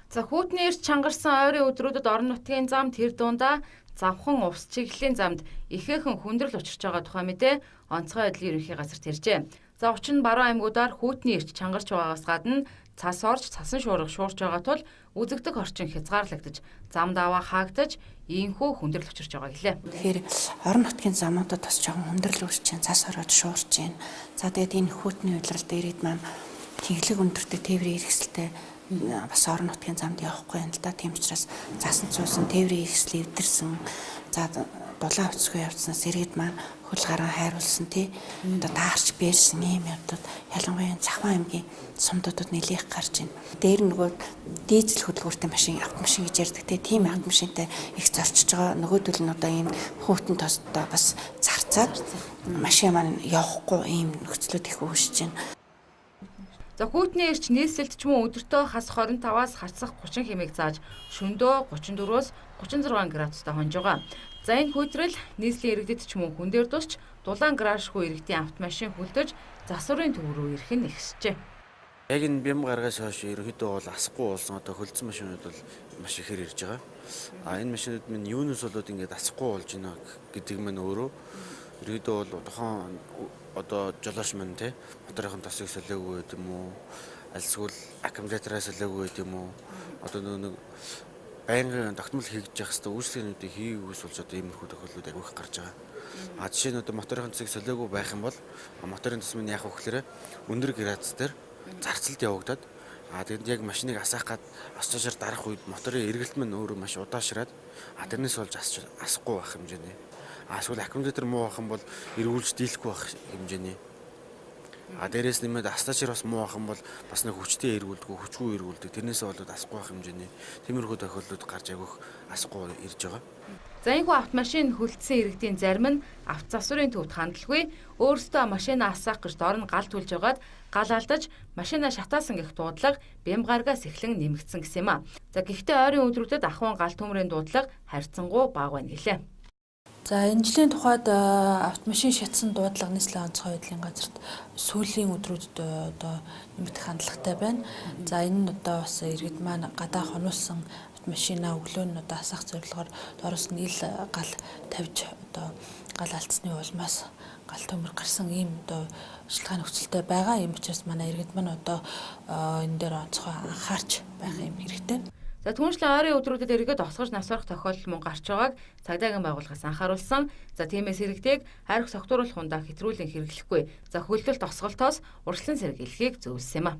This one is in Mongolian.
За хүүтний эрч чангарсан ойрын өдрүүдэд орон нутгийн зам тэр дундаа завхан увс чиглэлийн замд ихээхэн хүндрэл учирч байгаа тухай мэдээ онцгой байдлын ерөнхий газарт иржээ. За учир нь баруун аймагуудаар хүүтний эрч чангарч байгаагаас гадна цас орж цасан шуурга шуурч байгаа тул үзэгдэх орчин хязгаарлагдаж, зам даваа хаагдаж, ийхүү хүндрэл учирч байгаа гэлээ. Тэгэхээр орон нутгийн замуудад бас жоохон хүндрэл үүсэж байна, цас ороод шуурч байна. За тэгээд энэ хүүтний улиралд ирээд маань тэнхлэг өндөртэй тээврийн хэрэгсэлтэй бас орон нутгийн замд явахгүй юм л да. Тийм учраас засан цуусан тээврийн хэрэгсэл эвдэрсэн. За дулаан өцгөө явцснаас иргэд маань хөл гарan хайруулсан тий. Одоо даарч бэрсэн ийм явдууд ялангуяа Цахван аймгийн сумдуудад нэлээх гарч байна. Дээр нөгөө дизель хөдөлгүүртэй машин, автомашин гэж ярьдаг тий. Тийм автомашинтай их зорчиж байгаа. Нөгөөдөл нь одоо ийм хүүтэн тосдоо бас зарцаад машин маань явахгүй ийм нөхцлүүд их үүсэж байна. За хүүтний эрч нийслэлд ч мөн өдөртөө хас 25-аас хасах 30 хэмээх зааж шөндөө 34-өөс 36 градустай хонж байгаа. За энэ хүйтрэл нийслэлийн иргэдэд ч мөн хүн дээр тусч дулаан гаражгүй иргэдийн автомашин хөлдөж засварын төв рүү ирэх нь ихсжээ. Яг энэ бям гаргаас хойш ерөнхийдөө бол асахгүй болсон одоо хөлдсөн машинууд бол маш ихээр ирж байгаа. А энэ машинууд минь юунаас болоод ингээд асахгүй болж байна гэдэг минь өөрөө ерөнхийдөө бол тухайн одоо жолооч маань те моторын тосыг солиогүй байд юм уу, альсгүй аккумулятораа солиогүй байд юм уу, одоо нэг байнгын тогтмол хийж явах хэвээр үйлчлэгээнүүдийг хийгээгүйс болж одоо иймэрхүү тохиолдлууд агиох их гарч байгаа. А жишээ нь одоо моторын тосыг солиогүй байх юм бол моторын тос минь яах вэ гэхээр өндөр градус дээр зарцалд явагдаад, а тэгэнд яг машиныг асаах гад асчаашаар дарах үед моторын эргэлт минь өөрөө маш удаашраад, а тэрнээс болж асахгүй байх хэмжээний. А эсвэл аккумулятор муу байх юм бол эргүүлж дийлэхгүй байх хэмжээний. А дээрээс нэмээд астаачир бас муу байх юм бол бас нэг хүчтэй эргүүлдэг, хүчгүй эргүүлдэг. Тэрнээсээ болоод асахгүй байх хэмжээний тиймэрхүү тохиолдлууд гарч агиох асахгүй ирж байгаа. За энэхүү автомашин хөлдсөн иргэдийн зарим нь авто засварын төвд хандалгүй өөрсдөө машинаа асаах гэж дор нь гал түлж байгаад гал алдаж машинаа шатаасан гэх дуудлага бям гаргаас эхлэн нэмэгдсэн гэсэн юм а. За гэхдээ ойрын өдрүүдэд ахуйн гал төмрийн дуудлага харьцангуй бага байна гэлээ. За энэ жилийн тухайд автомашин шатсан дуудлага нийслэлийн онцгой байдлын газарт сүүлийн өдрүүдэд одоо нэмэгдэх хандлагатай байна. За энэ нь одоо бас иргэд маань гадаа хонуулсан автомашинаа өглөө нь одоо асаах зорилгоор доороос нь ил гал тавьж одоо гал алдсны улмаас гал төмөр гарсан ийм одоо ажиллагаа нөхцөлтэй байгаа. Ийм учраас манай иргэд маань одоо энэ дээр онцгой анхаарч байх юм хэрэгтэй. За түүнчлэн ойрын өдрүүдэд эргээд осгож насварах тохиолдол мөн гарч байгааг цагдаагийн байгууллагаас анхааруулсан. За тиймээс иргэдийг хайрх согтууруулах хундаа хэтрүүлэн хэрэглэхгүй. За хөлдөлт осголтоос урьдчилан сэргийлэхийг зөвлөсөн юм а.